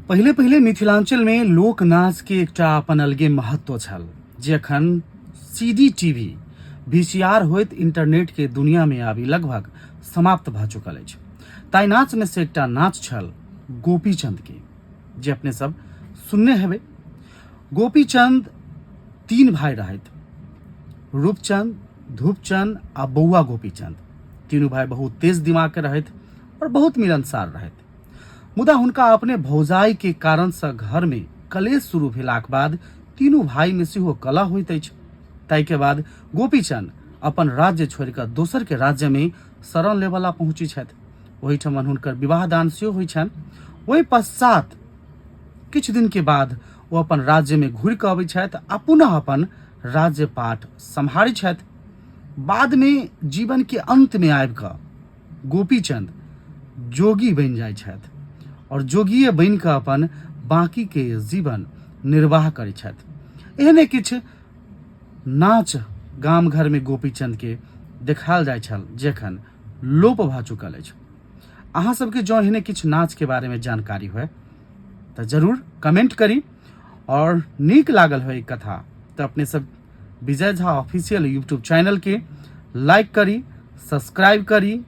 पहिले पहिले मिथिलांचल में लोक नाच के एकटा अपन अलगे महत्व छल, जे अखन C D T V, V C R होइत इंटरनेट के दुनिया में आबि लगभग समाप्त भऽ चुकल अछि। ताहि नाच में से एकटा नाच छल गोपीचंद के, जे अपने सब सुनने हेबै। गोपीचंद तीन भाई रहथि, रूपचंद, धूपचंद आ बौआ गोपीचंद। तीनू भाई बहुत तेज दिमाग के रहथि और बहुत मिलनसार रहथि। मुदा हुनका अपने भौजाई के कारण से घर में कलेश शुरू भेलाक बाद तीनू भाई में सेहो कलह होइत अछि। ताहि के बाद गोपीचंद अपन राज्य छोड़ि कऽ दोसर के राज्य में शरण लेबला पहुंची छथि। ओहिठमन हुनकर विवाह दान सेहो होइत छनि। ओहि पश्चात किछु दिन के बाद ओ अपन राज्य में घुरि कऽ अबै छथि आ पुनः अपन राज्य पाठ सम्हारै छथि। बाद में जीवन के अंत में आबि कऽ गोपीचंद जोगी बनि जाइ छथि और जोगिए बनि कऽ अपन बाकी के जीवन निर्वाह करै छथि। एहने किछु नाच गाम घर में गोपीचंद के देखायल जाइ छल, जे एखन लोप भऽ चुकल अछि। अहाँ सबके जँ एहने किछु नाच के बारे में जानकारी होय तऽ जरूर कमेंट करी, और नीक लागल होय कथा तऽ अपने सब विजय झा ऑफिशियल यूट्यूब चैनल के लाइक करी, सब्सक्राइब करी।